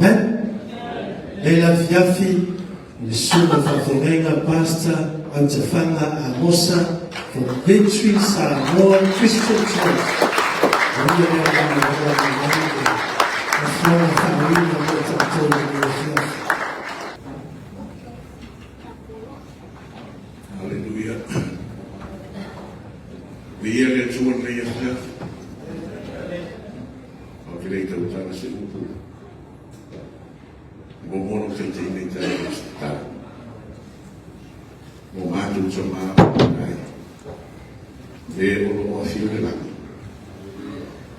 Amen. Nei le afiafi i le susuga i le faafeagaiga Pastor Autafaga Amosa from Victory Samoa Christian Church. O ia lea o le a mai ai le afioga faauiga mo tatou i lenei afiafi. Haleluia. Viia le Atua i lenei afiafi. Ou te le i tautala se upu. Muamua ona ou taitaiina i tala o se tatalo. Mo matou tama ai. Le o lo o afio i le lagi.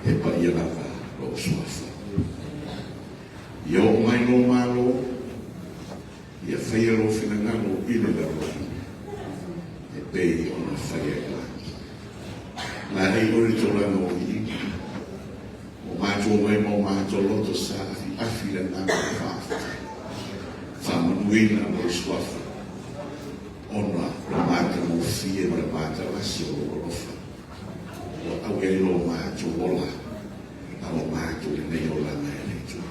E paia lava lou suafa. Ia oo mai lou Malo, ia faia lou finagalo i le lalolagi, e pei ona faia i le lagi. Laei oe le tolaga o viiga, o matou mai ma o matou loto sa afiafi i le agaga o le faafetai. Faamanuina lou suafa, ona o le matagofie ma le matalasi o lou alofa, ua ave ai lo matou ola a o matou lenei olaga e le Atua.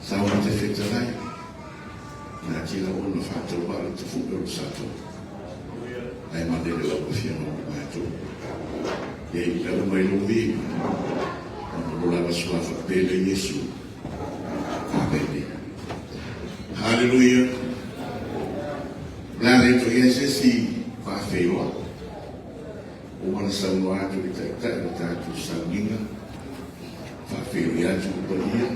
Sao ma te fetalai, natia ona faatauvaa le tafupe o le sato, ae manele lau Afioga ma matou. Ia i lau mai lou viiga, ona o lo lava suafa pele Iesu. Amene. Haleluia. O le a le toe i ai se isi faafeiloa. Ua uma ona saunoa atu le Taitai o le tatou sauniga, faafeiloai atu le paia,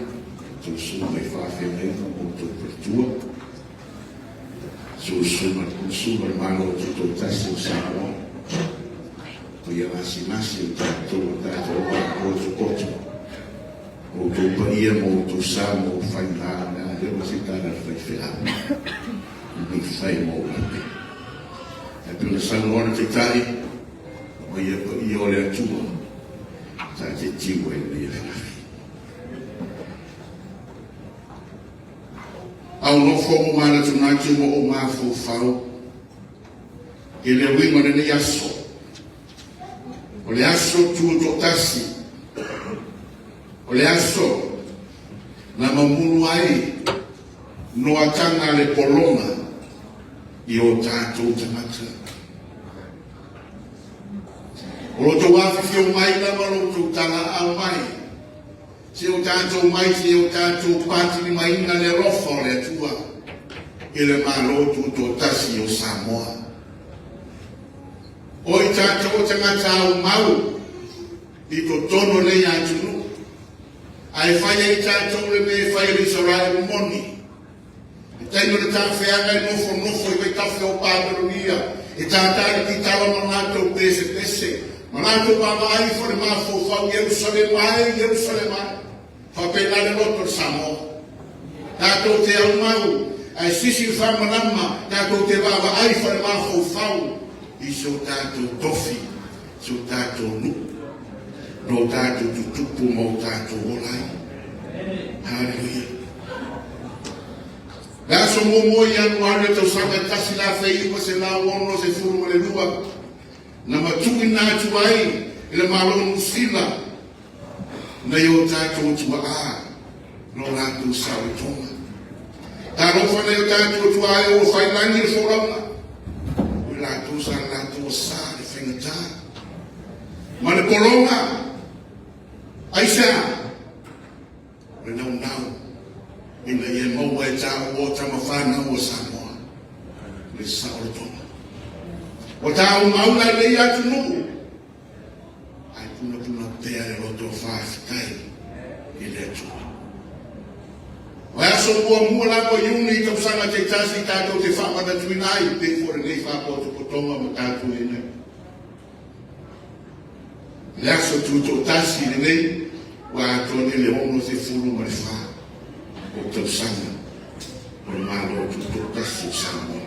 outou susuga i faafeagaiga ma outou faletua, susuga susuga le Malo Tutoatasi o Samoa, paia lasilasi o tatou o tatou potopoto, outou paia ma outou sa ma outou faiga, o le a lea ua se tala a le faifeau, i fai ma ou lape. Ae pei ona saunoa le Taitai, o ia paia o le Atua sa te tiu ai lenei afiafi. Au nofo mo manatunatu ma ou mafaufau i le uiga o lenei aso. O le aso tutoatasi, o le aso na mamulu ai noataga le pologa i o tatou tagata. O lo outou afifio mai lava lo outou talaaao mai, se o tatou mai se o tatou patilimaina le alofa o le Atua i le Malo Tutoatasi o Samoa. O i tatou o tagata aumau i totonu o lenei atunuu, ae fai ai tatou le mea e fai e le Isaraelu moni. I taimi o le tafeaga e nofonofo i vaitafe o Papelonia, e tātā le kitara ma latou pesepese, ma latou vaavaai ifo le mafaufau, Ierusalema e, Ierusalema e! Faapena le loto o le Samoa. Tatou te aumau, ae sisi le faamalama, tatou te vaavaai ifo le mafaufau i so tatou tofi, so tatou nuu, no tatou tutupu ma o tatou ola ai. Haleluia. Le aso muamua i Ianuari o le tausaga e 1962, na matuuina atu ai e le Malo o Niu Sila nai o tatou tuaa lo latou saolotoga. Talofa nai o tatou tuaa e ua failangi le folauga, o i latou sa latou asa le faigata ma le pologa. Aisea? O le naunau ina ia maua e tāua o tama whānau o Samoa le saolotoga. O tāu mauna i nei atunuu, Ae punapuna pea le loto faafetai i le Atua. O le aso muamua lava o Iuni i tausaga taitasi tatou te faamanatuina ai pei foi o lenei faapotopotoga ma tatou i ai nei. Le aso tutoatasi lenei ua atoa nei le 64 o tausaga o le Malo Tutoatasi o Samoa.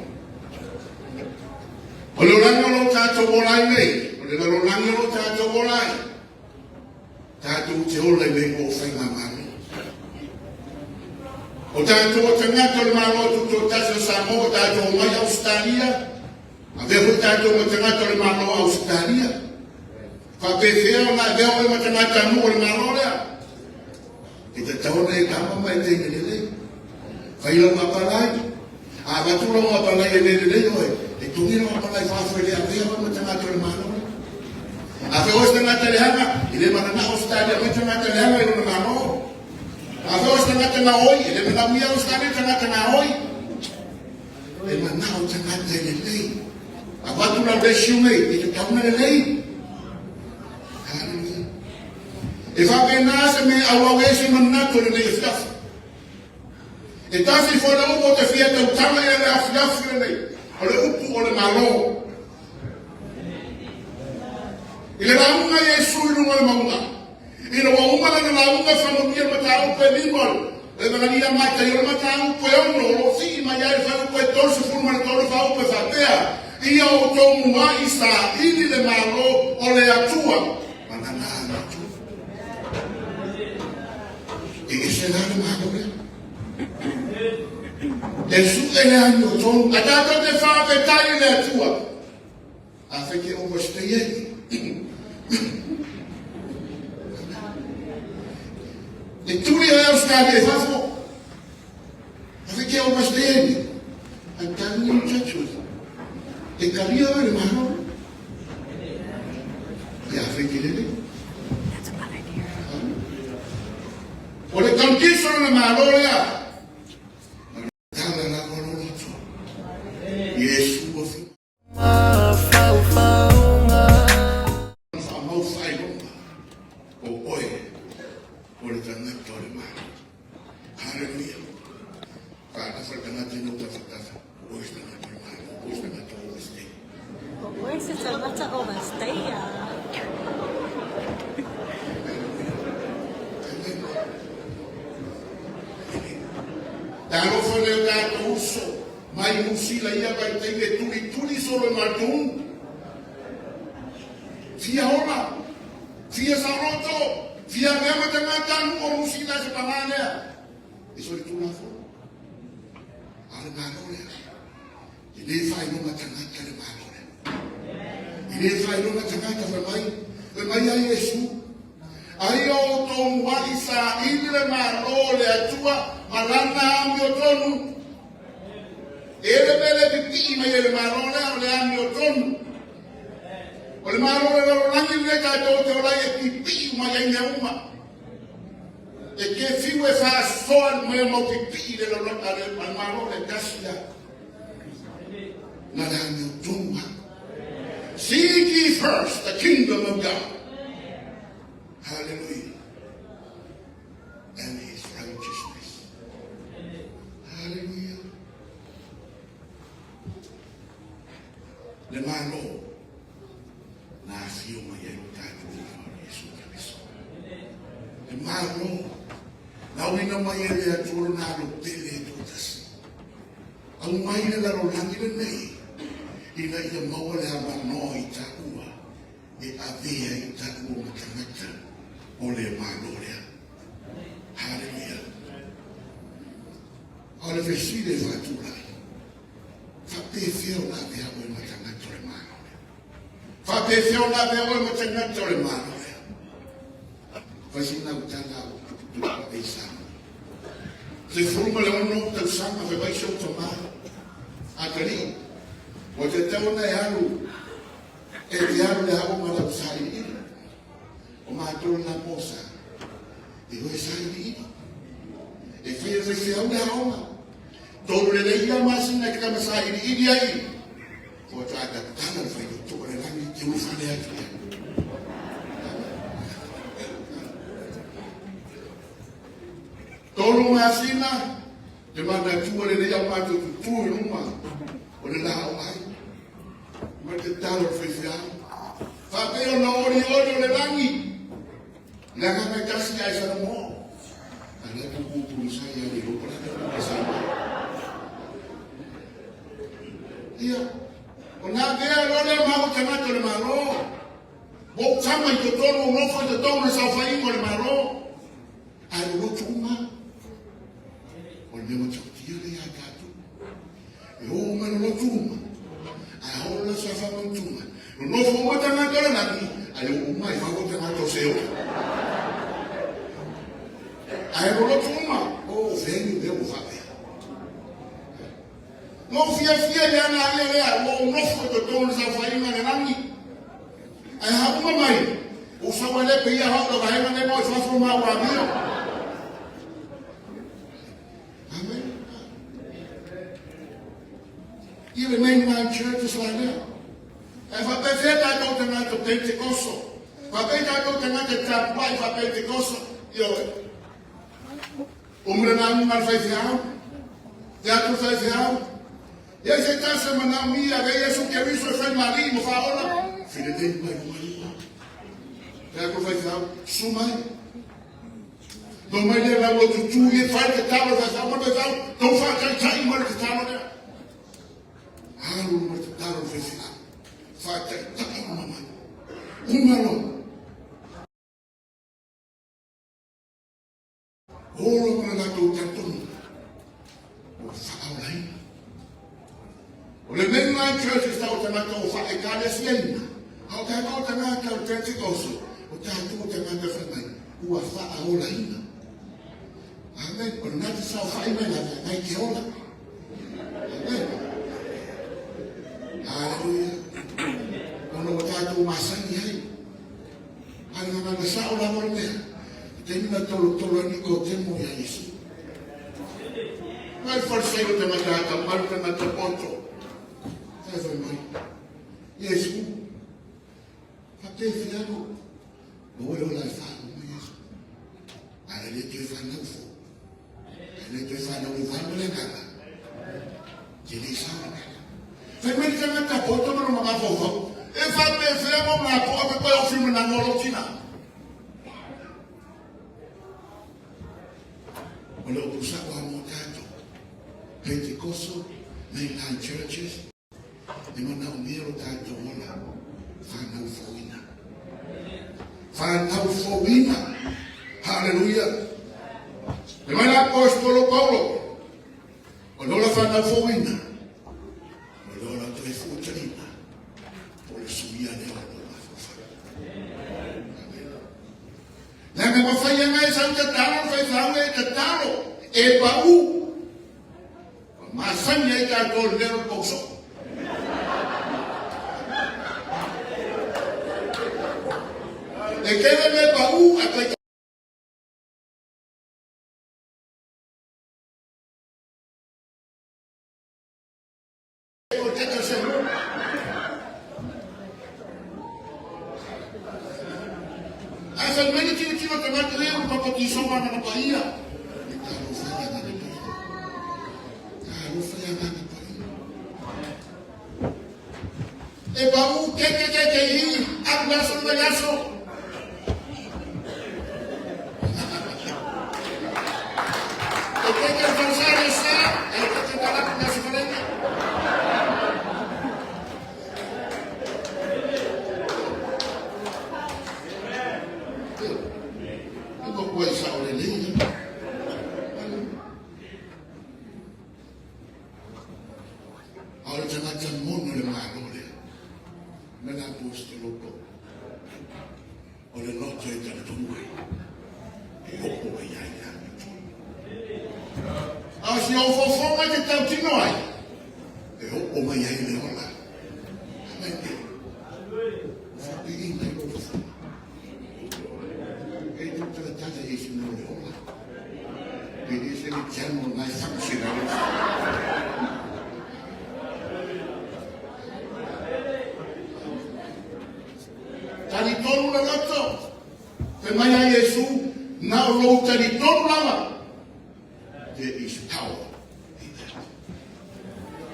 O le olaga o lo o tatou ola ai nei, o le lalolagi o lo o tatou ola ai, tatou te ola i le igoa o Faigamalo. O tatou o tagata o le Malo Tutoatasi o Samoa, tatou omai Ausetalia, avea foi tatou ma tagata o le Malo o Ausetalia. Faapefea ona avea oe ma tagata nuu o le Malo lea? E tatau ona e kama ma e teine lelei. Fai lau apalai. A avatu lau apalai e le lelei oe, e togi lau apalai fafo e le avea oe ma tagata o le Malo. A fai oe o se tagata leaga, e le mananao Ausetalia mai tagata leaga i lona Malo. A fai oe o se tagata gaoi, e le manaomia Ausetalia tagata gaoi. E manao tagata e lelei. Avatu lau resume, e tatau ona lelei. Haleluia. E faapena se mea e auau ai se manatu o lenei afiafi. E tasi foi le upu ou te fia tautala i ai le afiafi lenei, o le upu o le Malo. I le lauga a Iesu i luga o le mauga, ina ua uma lana lauga faamanuia le mataupu e lima o le Evagalia Mataio, o le mataupu e ono o lo o sii mai ai le fuaiupu e 33 le faaupu e faapea, Ia outou muai saili le Malo o le Atua ma lana amiotonu. E ese la le Malo lea. E suʻe le amiotonu. A tatou te faafetai i le Atua, afai te overstay ai. E tuli ai Australia i fafo. Afai te overstay ai. I'm telling you, church, e kalia oe le Malo. Ia afai te lelei. That's a bad idea. O le condition o le Malo lea, o le tala lava o lou loto. Iesu o fi. Faamau faailoga o oe o le tagata o le Malo. Haleluia. Faatafa le tagata i lou tafatafa. O oe se tagata o le Malo, o oe se tagata o overstay. O oe se tagata overstay. Le alofa lea o tatou uso mai Niu Sila ia vaitaimi e tulituli solo e matou. Fia ola, fia saoloto, fia avea ma tagata nuu o Niu Sila se paga lea. E solitulafono. A o le Malo lea. E le faailoga tagata le Malo lea. E le faailoga tagata fai mai, fai mai a Iesu, Aia o outou muai saili le Malo o le Atua ma lana amiotonu. E le mea le pipii mai e le Malo lea o le amiotonu. O le Malo o le lalolagi lenei tatou te ola ai e pipii uma i ai mea uma. E ke fiu e faasoa mai o mau pipii i le lalolagi a le Malo le tasi lea. Na le amiotonu lava. Seek ye first the kingdom of God. Hallelujah. And his righteousness. Hallelujah. Le Malo na afio mai ai lo tatou Alii Iesu Keriso. Le Malo na uina mai e le Atua lona alo pele e toatasi. Aumai le lalolagi lenei ina ia maua le avanoa i taua e avea i taua ma tagata o le Malo lea. Haleluia! A o le fesili e faatulai, faapefea ona avea oe ma tagata o le Malo lea? Faapefea ona avea oe ma tagata o le Malo lea? Fai sina utala o tuputupu e Samoa. 16 tausaga fai mai si ou tama, atalii, ua tatau ona e alu, e te alu i le aoga lau sailiili. O matou lena po sa, e oe sailiili. E fai e le faifeau le aoga. Tolu lelei ia masina e te tama sailiili ai. Ua tatatala le faitotoa o le lagi te ulufale atu ia. Tolu masina te manatua lenei au matou tutu i luma o le laau ai ma te talo le faifeau. Faapea ona olioli o le lagi, le agaga e tasi ia e Salomo. A lea pupu sa ia le lopa la te Samoa. Ia, o nā mea loa lea ma au tagata o le Malo. Ua ou tama i totonu, ou nofo i totonu o le saofaiga o le Malo. Ae loloto uma. O le mea matautia lea ia tatou. E o uma loloto uma. Ae oo le aso e faamautuga. Nonofo uma tagata o le lagi, ae o uma i fafo tagata o Seola. Ae fiafia i le agaia lea, ua ou nofo i totonu o le saofaiga i le lagi. Ae a uma mai, ua ou sau ai lea pei a au le vaega lea ma o i fafo ma au amio. Amen. Ia le mainline churches la lea. Ae faapefea tatou tagata Pentekoso? Faapea tatou tagata tapuai faa-Pentekoso? Ioe. Uma le lauga a le faifeau, te atu le faifeau. Ia se tasi e manaomia avea Iesu Keriso e fai ma alii ma faaola, filelei mai luma lima. Te atu le faifeau, susu mai. No mai lea lau o tutu i e fai le tatalo le faifeau ma le faifeau, tou faataitai mai le tatalo lea. Alu ma le tatalo le faifeau, faataitai uma mai. Uma loa. Olo ma le latou talitonuga ua faaolaina. O le mainline churches tau tagata o faa-ekalesiaina, a o tatou tagata o le Pentecostal, o tatou tagata fai mai, ua faaolaina. Amen. O lena te saofai mai lava, nai te ola. Amen. Hallelujah. Ona ua tatou masani ai. A o le gagana sao lava o le mea, i taimi na tolotolo ai Nikodemo iā Iesu. Mai le Farisai o tagata atamai, o tagata poto. Ae fai mai, Iesu, faapefea lou, maua le ola e faauma Iesu. Ae le toe fanau fou. Ae le toe fanau i vai ma le agaga. Te le sao le mea. Fai mai le tagata poto ma lona mafaufau, e faapefea mau lapoa pe koe ofi managa o lou tina. O le upu sa'o lava mo tatou, Pentecostal, mainline churches, e manaomia lo tatou ola fanau fouina. Fanau fouina. Haleluia. E mai la apostolo Paulo, O le ola fanau fouina, o le ola toe fuatalima, po o le suia lea o lou mafaufau. Amen. Leaga mafai ana e sau tatalo le faifeau e tatalo, e pau. Ua masani ai tatou i le mea o le pau soo. E kele mea pau a tai Ae fai mai le tilotilo tagata ia ua papatiso ma agaga paia. E talofa i agaga paia. Talofa i agaga paia. E pau keke keke i alu aso le vaiaso. E keke le falesa le sa, e keke talaku le aso falaina. E matua i sao lelei. A o le tagata mono le Malo lea, me la apostolo Paulo, o le loto e talitonu ai, e oo ai ia i le amiotonu. A o si ou fofoga e te tautino ai, e oo mai ai le ola. Amene. O faapiiina i lou fofoga. E tu talatala i isi mea o le ola. E le se le channel na e function ai. Talitonu le loto. Fai mai a Iesu, na o lou talitonu lava. There is power in that.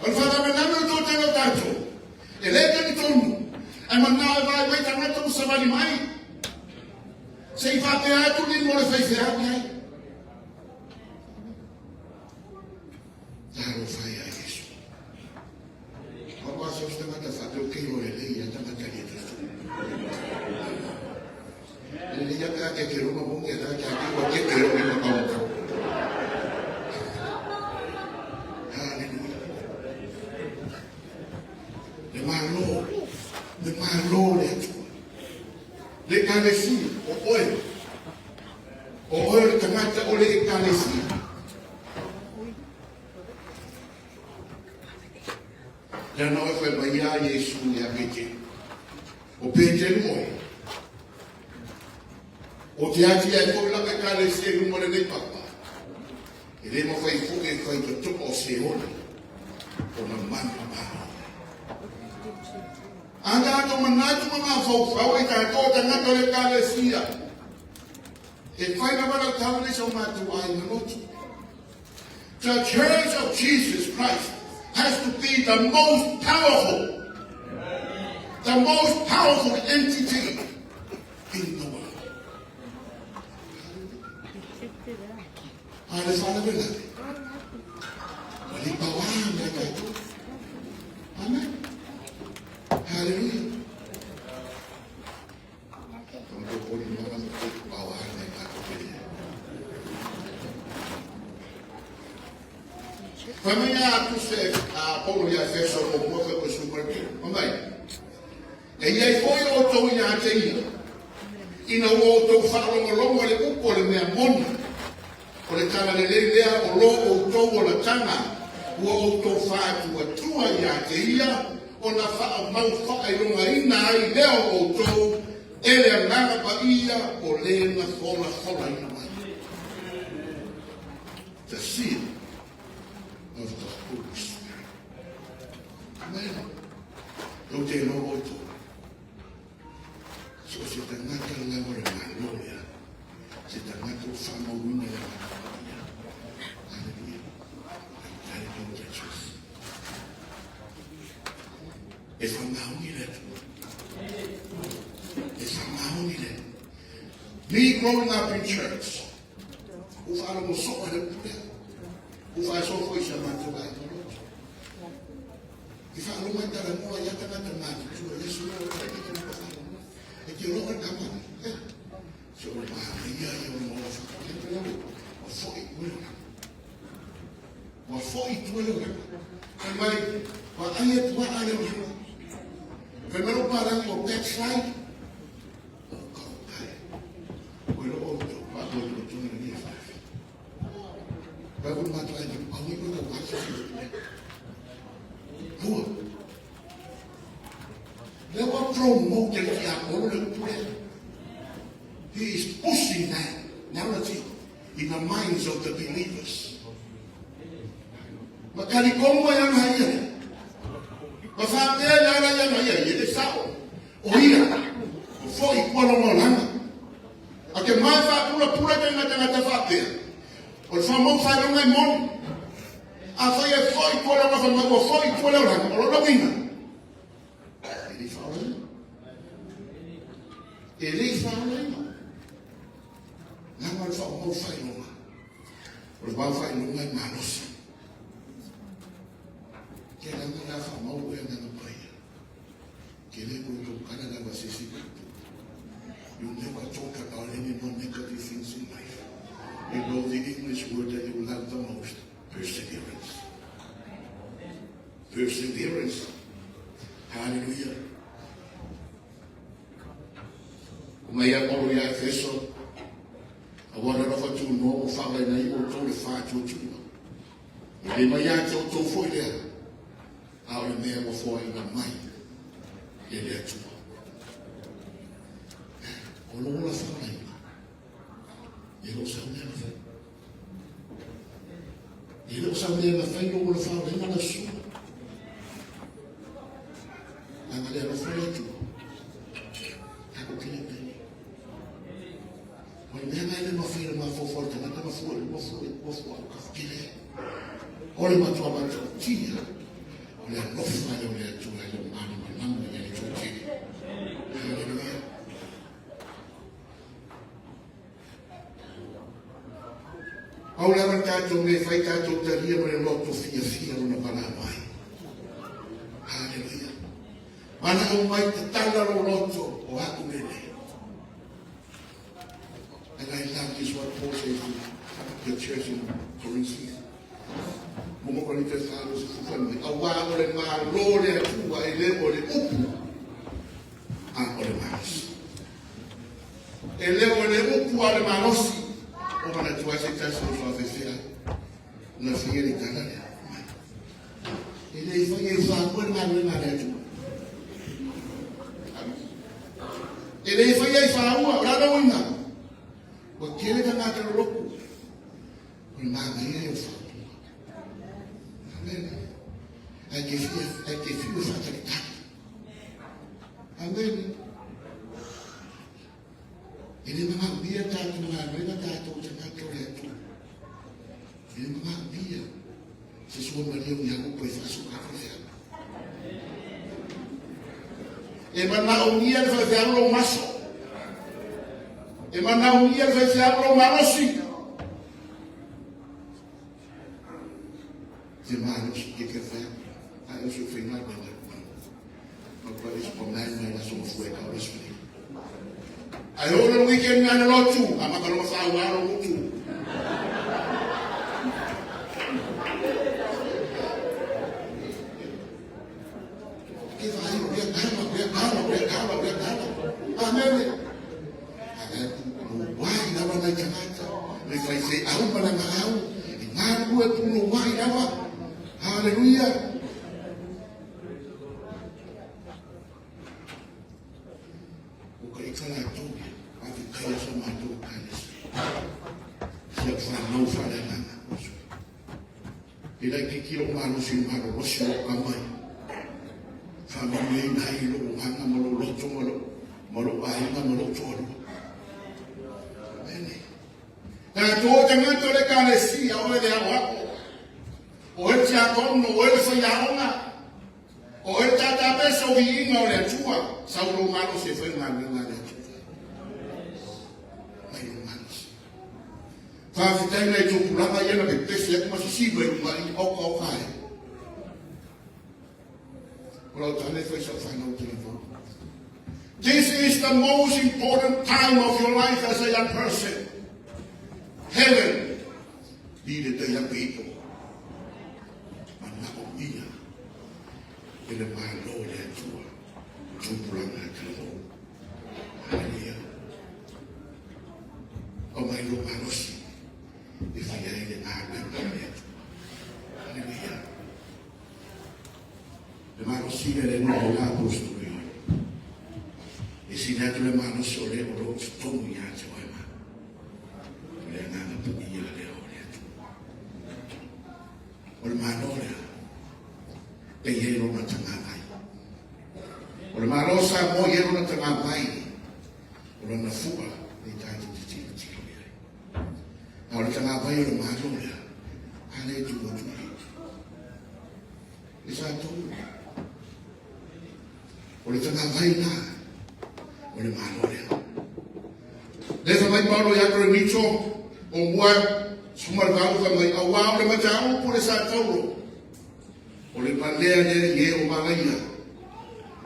O le faalavelave o toatele o tatou, e le talitonu, ae manao e vaivai tagata ua savali mai. Se i faapea atu lima o le faifeau i ai. Talofa ia Iesu. Aua se o se tagata faapea o kei o lelei ia tagata le talitonu. Lelei ia pe a ke ke roma mo ke ta ke ke wa ke ke ro ni ma kau. Hallelujah. Le malo, le malo le Atua. Le ekalesia, o oe. O oe o le tagata o le ekalesia. Lea na oe fai mai ia Iesu ia Petelu. O Petelu oe. O te ati ai foi lau ekalesia i luma o lenei papa. E le mafai foi e fai totoa o Seoli ona manu malo. A tatou manatu ma mafaufau ai tatou o tagata o le ekalesia. E fai lava lau tala i so matou aiga lotu. The Church of Jesus Christ has to be the most powerful, the most powerful entity in the world. A le faalavelave, ua le pauā mea tatou. Amen. Hallelujah. Fai mai a atu se a Paulo ia Efeso o mua fai koe super ke. Fai mai. E iai foi outou ia te ia. Ina ua outou faalogologo i le upu o le mea moni, o le tala lelei lea o lo outou olataga, ua outou faatuatua ia te ia, ona faamau faailogaina ai lea o outou e le Agaga Paia o le na folafolaina mai. The seal of the Holy Spirit. Amen. Tou te iloa outou. So o se tagata lava o le Malo lea, se tagata ua faamauina i le Agaga Paia. Hallelujah. I'm telling you the truth. E faamaoni le Atua. E faamaoni le Atua. Me growing up in church, ua faalogo soo i le upu lea. Ua faasoa foi i si a matou aiga lotu. I faalogo ai talanoa ia tagata matutua ia sua o le ike mo faalogo. E te loa ka mai. Eh. Se o le manaia ia o le maola whakakete leo. Ua foi ue o langa. Ua foi tua le langa. Fai mai, ua ai e tua a le o langa. Fai mai lo parangi o backslide. O ka o kai. O ilo o tau pa o tau tunga ni e whawhi. Pai ko mātou ai, au i koe ka wāki ki te Hua. Lea ua promote le tiapolo le upu lea. He is pushing that narrative in the minds of the believers. Ma talitonu ai ana ia lea. Ma faapea i ala ia ana ia, ia le sao. O ia, o foi kua lona olaga. A te mai faapulapula te tagata faapea, o le faamau faailoga e moni. Afai e foi tua le olaga mai ua foi tua le olaga, o lona uiga, e le i faaolaina. E le i faaolaina. Leaga o le faamau faailoga, o le mau faailoga e malosi. Ke leaga la faamau e agaga paia. Ke le ko tou kala lava se si kupu. You never talk about any more negative things in life. You know the English word that you love the most, perseverance. Perseverance. Hallelujah. O mai a Paulo ia Efeso, a ua le alofa tunoa ua faalaina ai outou le faatuatua. E le mai ia te outou foi lea, a o le mea ua foaiina mai e le Atua. O lou ola faalaina, e le o sau mea na fai. E le o sau mea na fai lou ola faalaina lau susuga. Leaga le alofa o le Atua, tatou te le taimi. O le mea lena e le mafai e le mafaufau o le tagata na fua i luma fua i tua fua au kafukele. O le matua matautia o le alofa lea o le Atua e le malamalama ia le toatele. Haleluia. Pau lava le tatou mea e fai tatou talia ma le loto fiafia lona palā mai. Haleluia. Mana'o mai tatala lou loto o a'u lenei. And I love this what Paul says to the church in Corinth. Mo mo Korinte whāro se fufa mai. A wā o le malo le Atua e le o le upu a o le malosi. E le o le upu a le malosi. O mana tua se tasi o soa fefea. Na fia le tala lea. Mai. E le le faia e faaua le galuega a le Atua. E le faia e faaua, o le a le uiga? Ua tele tagata lolotu. O le manaia ia o faaupuga. Amene. Ae te fia, ae te fiu e faatalitali. Amene. E le manaomia tatou galuega tatou tagata o le Atua. E le manaomia se sua malia o Iakopo e faasoa faifeau. E manaomia le faifeau lou maso. E manaomia le faifeau lou malosi. Te malosi ke ke whai, a e oso whai ngā mea Ma pa is pa mai mai la so fue ka olas fai. Ai o le weekend nga na lotu, a maka lo fa wa lo mutu. Ke vai o ke kala, ke kala, ke kala, ke kala. Amen. Amen. Wai lava nai tagata, le fai se au ma lana au, e galulue punouai lava. Haleluia. O ka ika latou ia, faafetai sa matou ekalesia. Si au fanau faaleagaga. E laitiiti lou malosi i le malolosi o lou kama ia. Faamanuiaina ai lou agaga ma lou loto ma lou, ma lou aiga ma lou toalua. Amene. Tatou tagata o le ekalesia, oe le aoao, oe le tiakono, oe le faiaoga, oe le tatapesa o viiga o le Atua, sau lou malosi e fai le galuega a le Atua. Mai lou malosi. Faafetai nai tupulaga ia na pepese atu ma sisiva i luga i oka oka ai. O lau tala e fai sau whanau telefoni. This is the most important time of your life as a young person. Heaven needed the young people. Manaomia e le Malo o le Atua tupulaga talavou. Haleluia. Aumai lou malosi e fai ai le galuega a le Atua. Haleluia. Le malosi lea le nuu o la apostolo Ioane. E sili atu le malosi o le o lo o totonu ia te oe ma. O le agaga paia lea o le Atua. O le Malo lea e i ai lona tagavai. O le Malo o Samoa e i ai lona tagavai, o lona fua e tatou te tilotilo i ai. A o le tagavai o le Malo lea, a lea e tuu atu ai. E sa tonu. O le tagavai la, o le Malo lea. Le fa mai Paulo ia Korinito, o mua 18 fa mai, auā o le mataupu le sa taulo, o le palea lea i e o malaia,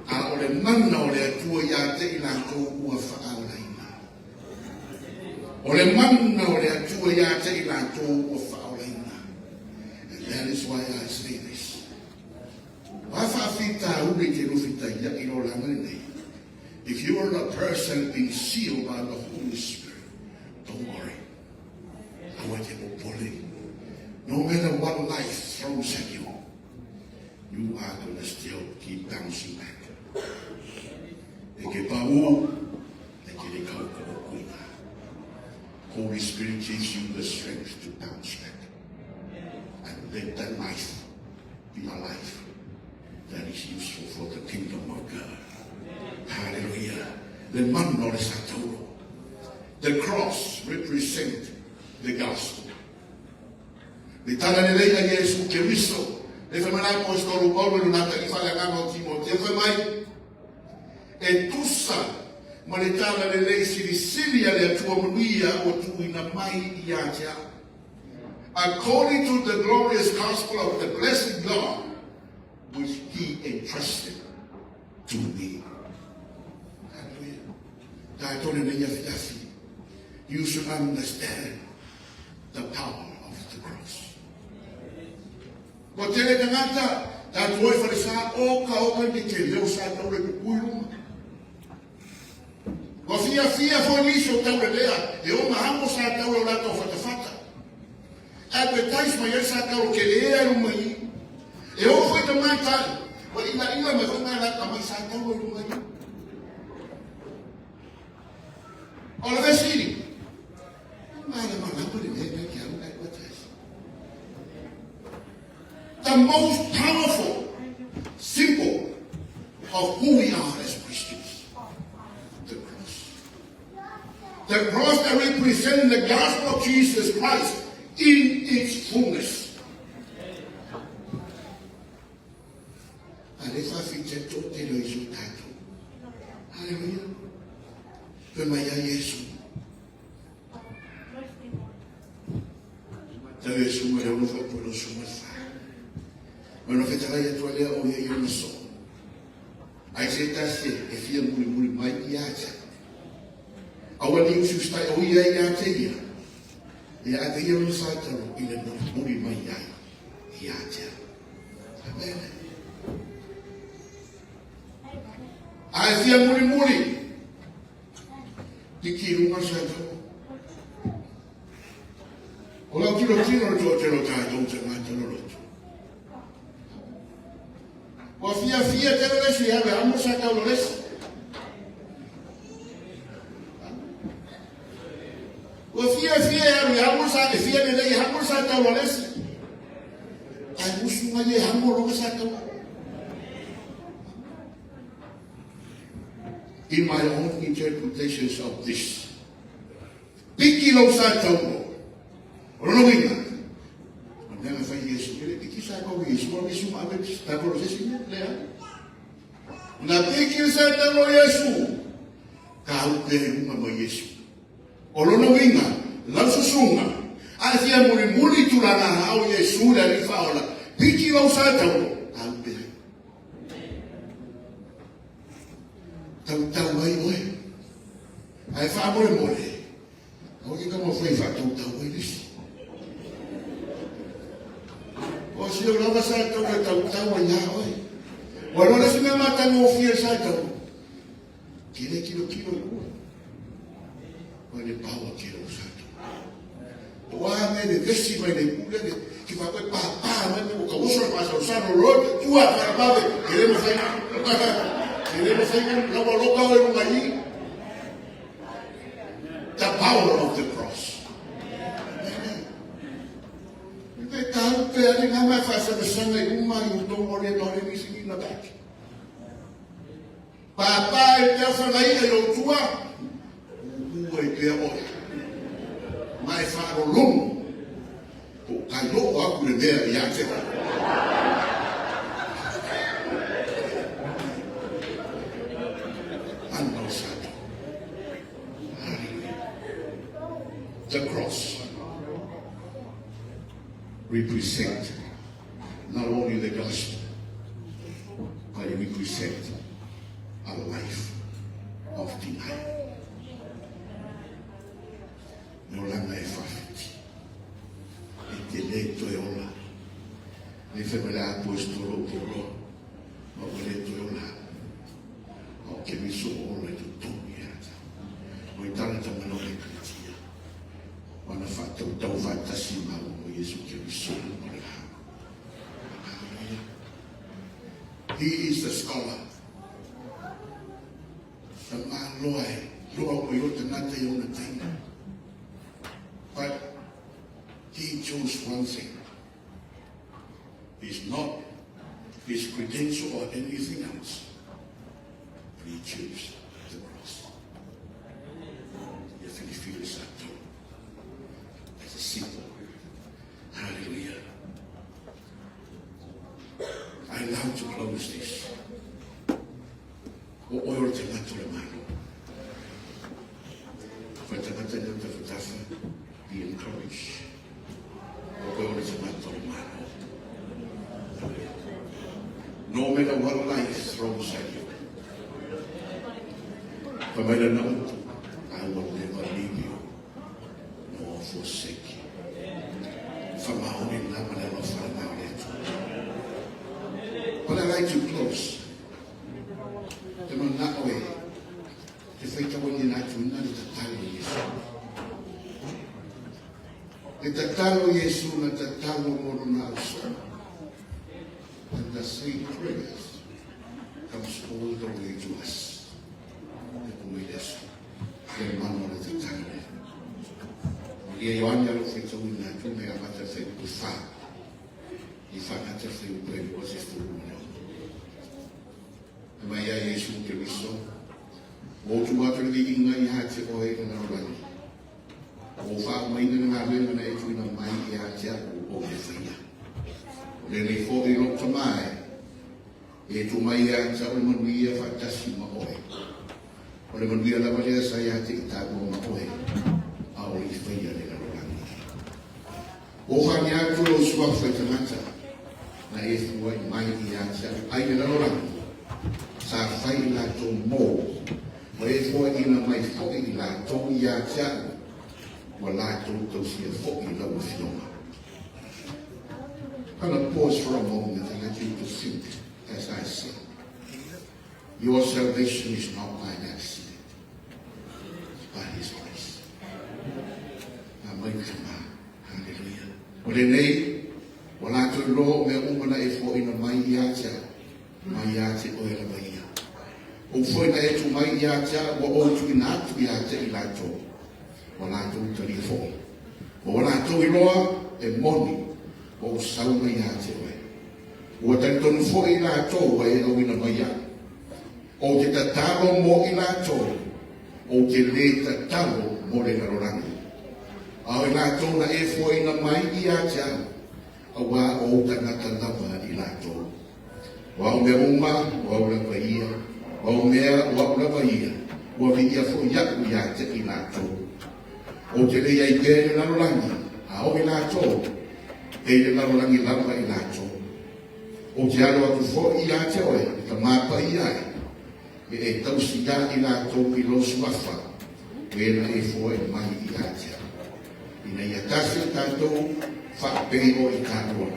a o le mana o le Atua ia te i latou ua faaolaina. O le mana o le Atua ia te i latou ua faaolaina. And that is why I say this. O a faafitauli e te lufitaia'i lo olaga lenei, if you are a person being sealed by the Holy Spirit, don't worry. Aua te popole. No matter what life throws at you, you are going to still keep bouncing back. E ke pau, e ke le kau ko okuina. Holy Spirit gives you the strength to bounce back and let that life be a life that is useful for the kingdom of God. Hallelujah. Le mana o le satauro. The cross represent the gospel. Le tala lelei a Iesu Keriso, le fai mai le aposetolo Paulo i lona tali faaleagaga o Timoteo, fai mai, E tusa ma le tala lelei silisili a le Atua manuia ua tuuina mai ia te au. According to the glorious gospel of the blessed God, which he entrusted to me. Hallelujah. Tatou lenei afiafi, you should understand the power of the cross. Ua tele tagata, tatou e falesa oka oka ni te leo sa tau le pupui luma. Ua fiafia foi nisi o taulelea e ona amo sa tau e o latou fatafata. Advertise mai ai sa tau ke lea i luma i. E oo foi tamaitai, ua ilaila mai foi ma aumai sa taulo i luga i. O le fesili, malamalama le mea lea ke alu advertise. The most powerful symbol of who we are as Christians, the cross. The cross that represents the gospel of Jesus Christ in its fullness. A le faafetai toatele o Iesu tatou. Haleluia. Fai mai ia Iesu. Tau Iesu mai ono faapoelo suma fa. Ma no fetalai atu alea o ia i ona soo. Ai se tasi e fia mulimuli mai ia te. Aua ni usi ustai o ia ia te ia. Ia ave ia ona sa talo i le mulimuli mai ai ia te. Amen. Ai fia mulimuli. Piki i luga sa talo. O lau tilotilo le toatele o tatou tagata loloto. Ua fiafia tele le isi alu e amo sa taulo le isi. Ua fiafia e alu e amo sa e fia lelei e amo sa taulo le isi. Ai musu mai e amo loga sa taulo. In my own interpretations of this, piki lou sa taulo. O lona uiga, o le mea na fai Iesu, e le piki sa taulo Iesu, o Iesu ma ave sa taulo se isi mea, leai. Na piki sa taulo Iesu, ka upe i luga ma Iesu. O lona uiga, lau susuga, a e fia mulimuli i tulaga hao Iesu le Alii Faaola, piki lou sa taulo, ka upe ai. Tautau ai oe. Ae faamolemole, aua ke taumafai e faatautau ai le isi. O si o lava sa tau e tautau ai ia oe. Ua loa le isi mea matagofie sa tau. Ke le kilokilo i lua. O le paua ke o sa tau. O a me le vesi mai le pule le ki fa koe pa pa mai me o ka oso le pasa o sa no lo tua fa ba ke le mo fai ke le mo fai la wa loka o lunga i. The power of the cross. I te tau pe ari ngā mai whaasabesanga i uma, you don't worry about anything in the back. Pāpā i te awhangai e o tua, ua i pea oe. Mai whaarolongo, po kai loo aku le mea i a te. Anau sato. Hallelujah. The cross represent not only the gospel, but it represent a life of denial. Le olaga e faafiti, e te le toe ola. Le fai mai le apoestolo o Paulo, ma ua le toe ola. A o Keriso o ola i totonu ia tau. O i tagata mana o le Ekalesia, o ana faatautau faatasi ma o Iesu Keriso o le hao. Hallelujah. He is the scholar. Na maloa e loa o i o tagata i ona taimi. But he chose one thing. It's not his credential or anything else. But he chose the cross. Ia filifili sa tau. As a symbol. Hallelujah. I love to close this. O oe o le tagata o le Malo. Fa tagata ni o tafatafa, be encouraged. O oe o le tagata o le Malo. No matter what life throws at you. Fa mai lana upu, I will never leave you nor forsake you. Fa maoni na ma le alofa le nao le Atua. But I like to close. Te manao e te whaitawani na atu ina le tatalo i Iesu. Le tatalo i Iesu na tatalo mo lona ausoa. three prayers comes all the way to us. E ku i le aso. Ia mana o le tatalo lea. Ia Ioane alo faitauina atu mai amata le fuaiupu 4 i faagata le fuaiupu e 26. E mai ai Iesu Keriso, ua ou tuu atu le viiga ia te oe i le lalolagi. Ua ou faaumaina le galuega na e tuuina mai ia te au ou te faia. O lenei foi lou Tama e, e tuu mai ia te au le manuia faatasi ma oe. O le manuia lava lea sa ia te i tāua ma oe, a o le i faia le lalolagi. Ua ou faania atu lou suafa i tagata, na e fua'i mai ia te au ai le lalolagi, sa fai i latou mou, ma e fuaʻina mai foi i latou ia te au, ua latou tausia foi lau afioga. I'm going to pause for a moment and let you to think as I say. Your salvation is not by an accident, it's by His grace. A mai tama. Hallelujah. O lenei, ua latou iloa o mea uma na e foaina mai ia te au, mai ia te oe lava ia. O upu foi na e tuu mai ia te au, ua ou tuuina atu ia te i latou, ua latou talia foi. Ua latou iloa e moni, ua ou sau mai ia te oe. Ua talitonu foi i latou ua e auina mai iaʻu. Ou te tatalo mo i latou, ou te lē tatalo mo le lalolagi. A o i latou na e foaina mai ia te au, auā o ou tagata lava i latou. O au mea uma, o au lava ia, o au mea, o aʻu lava ia, ua viia foi aʻu ia te i latou. Ou te le i ai pea i le lalolagi, a o i latou, e i le lalolagi lava i latou. Ou te alo atu foi ia te oe, e Tama Paia e, e e tausi ia i latou i lou suafa, o e na e foaʻi mai ia te au. Ina ia tasi o tatou faapei o i tāua.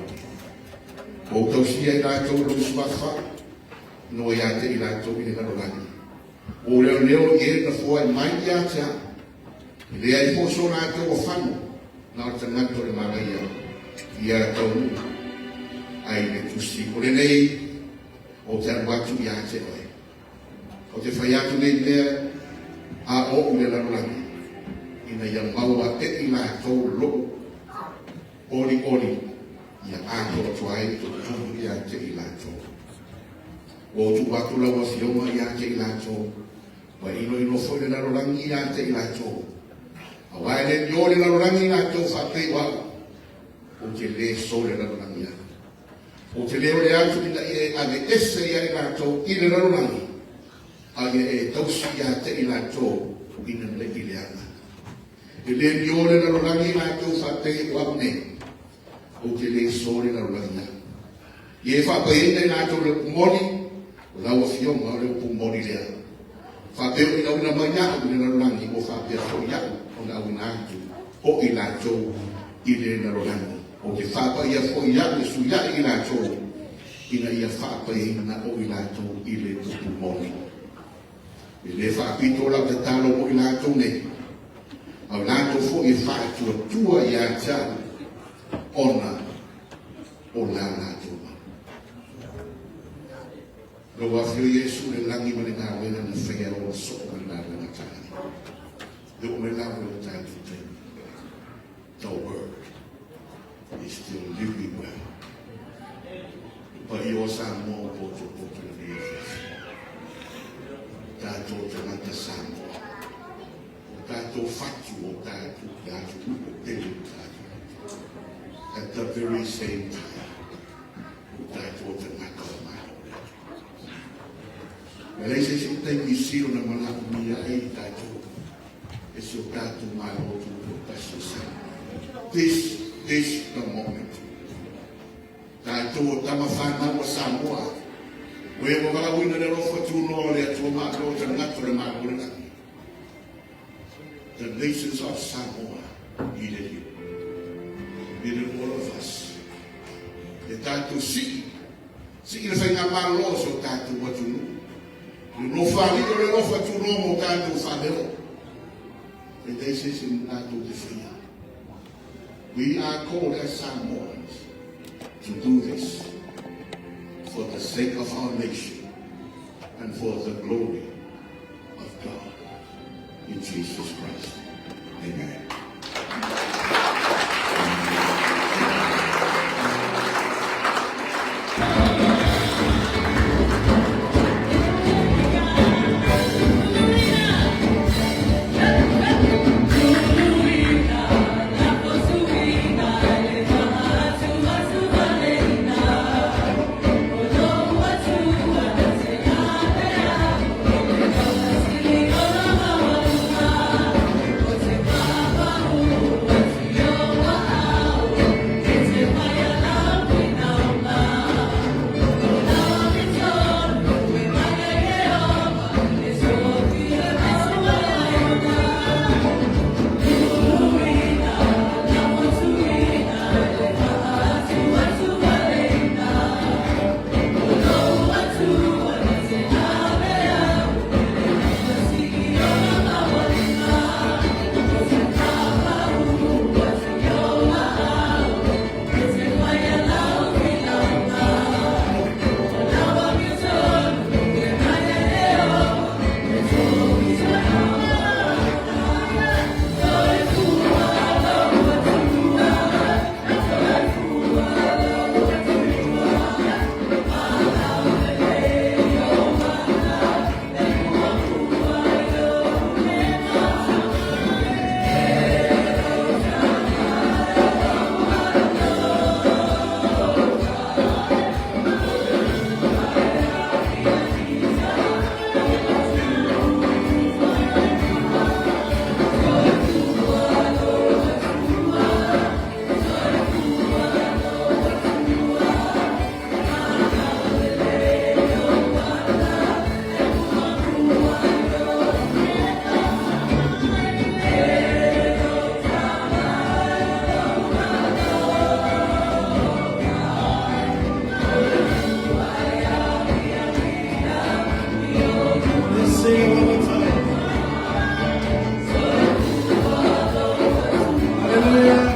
Ua ou tausia i latou i lou suafa, no ia te i latou i le lalolagi. Ua ou leoleo i e na foaʻi mai ia te au. E leai foi so latou afano na o le tagata o le malaia ia taunuu ai le tusi. O lenei ou te alu atu ia te oe. Ou te fai atu nei mea a oʻu i le lalolagi, ina ia maua e i latou loʻu olioli ia atoa atu ai totonu ia te i latou. Ua ou tuu atu lau Afioga ia te i latou, ua iloilo foi le lalolagi ia te i latou. Auā e le mio le lalolagi i latou faapei o aʻu, ou te lē so le lalolagi au. Ou te le ole atu ina ia e aveese ia i latou i le lalolagi, a ia e tausi ia te i latou ina le i leaga. E le mio le lalolagi i latou faapei o aʻu nei, ou te lē so le lalolagi au. Ia e faapaiaina i latou le upu moni, o lau Afioga o le upu moni lea. Faapea o inauina mai aʻu i le lalolagi, ua faapea foi aʻu ona auina atu o i latou i le lalolagi. Ou te faapaia foi aʻu e suiaʻi i latou, ina ia faapaiaina o i latou i le upu moni. E le faapito lau tatalo mo i latou nei, a o latou foi e faatuatua ia te au, ona o la latou mau. Lou afio Iesu i le lagi ma le galuega na faia ua soo ma le galuega taʻale. E oo mai lava i lo tatou taimi. The word is still living well. Le paia o Samoa o potopoto i lenei afiafi. Tatou tagata Samoa. O tatou fatu o tatou le atunuu o pele o tatou. At the very same time, o tatou tagata o Malo le atunuu. E leai se isi taimi sili ona manaomia ai i tatou e si o tatou Malo Tutoatasi o Samoa. This is the moment. Tatou o tama whanau a Samoa, o e ua valaauina le alofa tunoa o le Atua Malo tagata o le Malo o le Lagi. The nations of Samoa needed you. Needed all of us. E tatou sii, sii le faigamalo o si o tatou atunuu. Le nofoalii o le alofa tunoa mo tatou faaleo. E leai se isi tatou te faia. We are called as Samoans to do this for the sake of our nation and for the glory of God. In Jesus Christ. Amen. Let's sing it one more time. Hallelujah.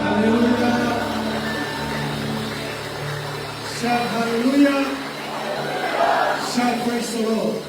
Hallelujah. Shout hallelujah. Shout praise the Lord.